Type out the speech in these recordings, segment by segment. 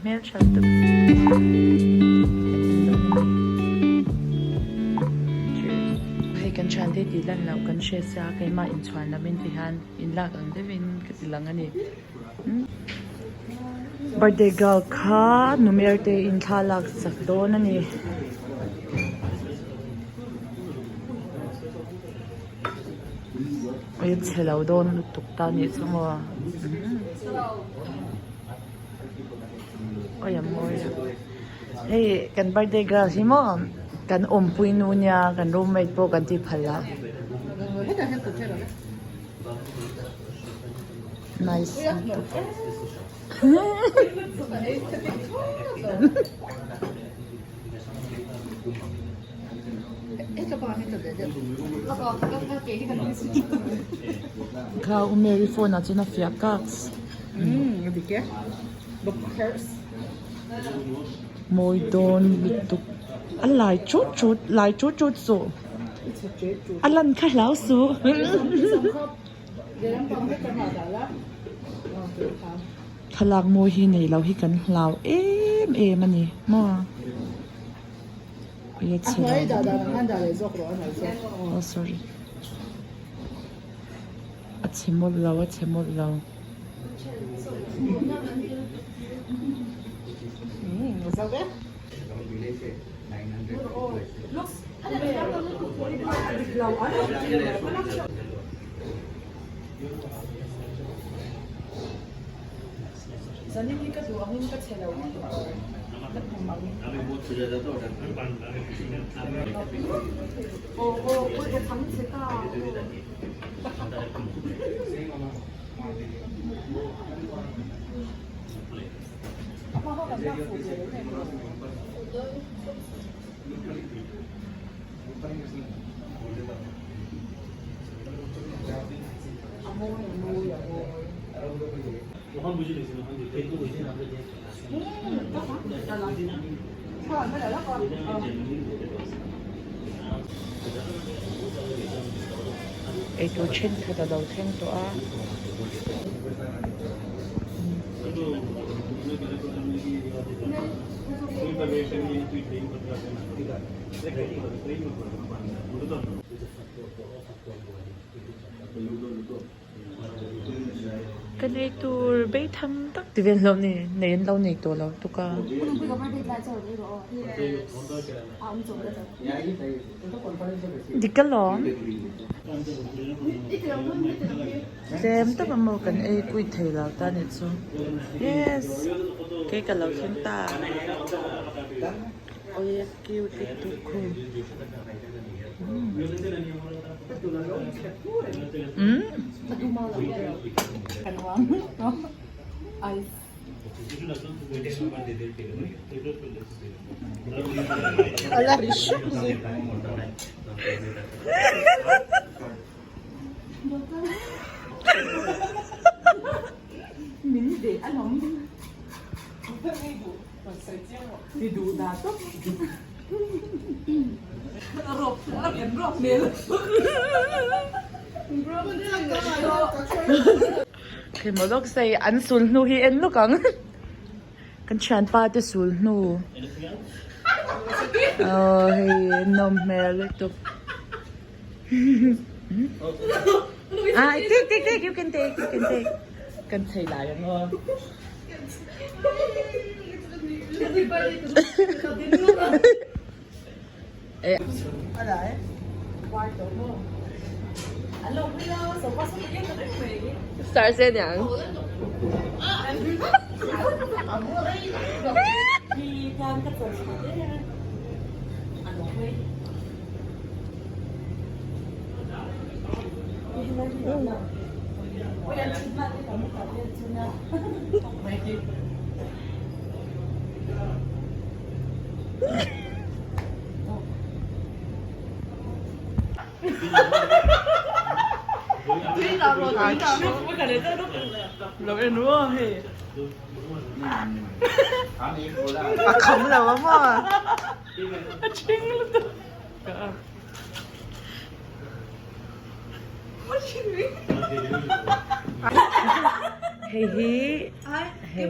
Hmeltha lutuk. Cheers. Hei kan thiante tih lan loh kan hre sia keimah inchhuan lam in ti hian in lak ang deuhin ka ti lang a ni. Birthday girl kha numer te in thla lak sak dawn a ni. Ui a chhe lo dawn lutuk ta nih chu maw. Oi a mawi a hei kan birthday girl hi maw kan awmpui nu nia kan roommate pawh kan ti phal a nice lutuk Kha u Mary phone ah chuan a fiah kaks. Mawi dawn lutuk a lai chut chut lai chut chut suh a lan kha hlau suh. Thlalak mawi hi nei lo hi kan hlau em em a ni maw. Oh sorry a chhe mawlh lo a chhe mawlh lo. Zanin hi ka duh angin ka chhe lo tih ka tum angin. Aw aw awi ka chhang chhe ta aw. A mawi a mawi a mawi. Eitur thenkhat a lo thleng tawh a. Ka nei tur bei tham tak ti vel hlauh ni nei an lo nei tawh lo tuk a. Dik alawm. Tlem tak a maw kan ei kuit thei lo ta nih chu. Yes kei ka lo thleng ta. Awi a cute lutuk khu. Hei lawk sei an sul hnu hi en lawk ang kan thianpa te sul hnu aw hei nawm hmel lutuk ah take take take you can take you can take kan chei lai ang aw. Star se niang. A kham lo a maw? A ching lutuk. Hei hi hei.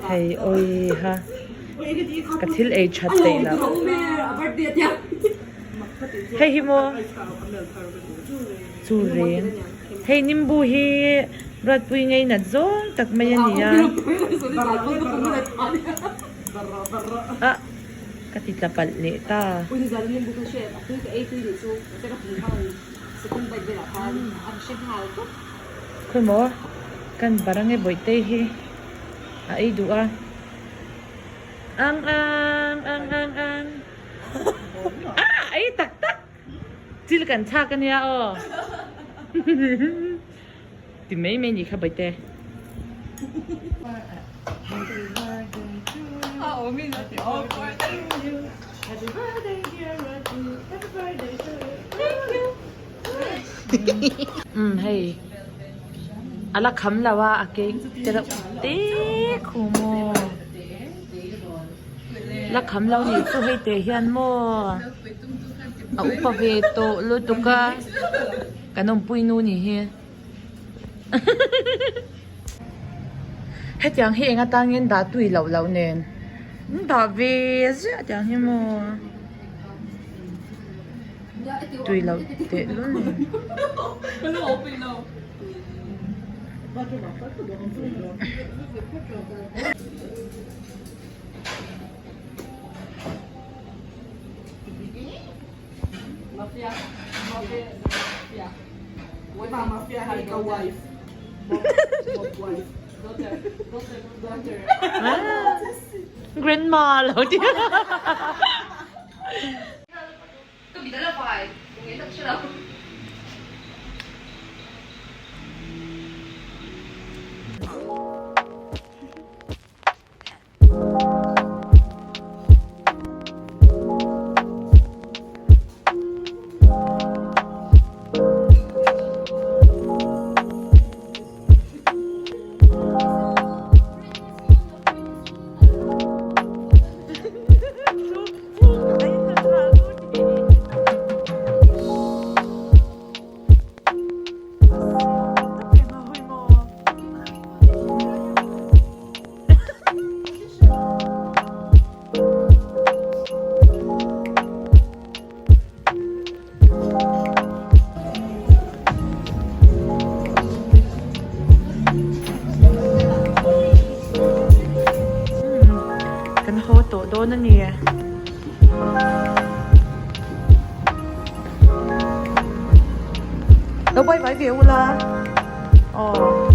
thei awiha ka thil ei that theih loh. Hei hi maw chu reng hei nimbu hi Ruatpui ngei nat zawng tak mai a ni a ah ka ti tla palh leh ta. Khawi maw kan barang e bawihte hi a ei duh a ang ang ang ang ang ah a ei tak tak chil kan chhak a nia aw ti mai mai ni kha bawihte. Umm hei a la kham lo a a cake te reuh te khu maw la kham lo nih chu hei teh hian maw a upa ve tawh lutuk a kan awmpui nu nih hi hetiang hi eng atangin dah tui loh loh nen an dah ve ziah tiang hi maw. Tui loh teh lul ni. Grandma lo ti. Kan haw tawh dawn a ni. Lo bye bye ve ula. Aw.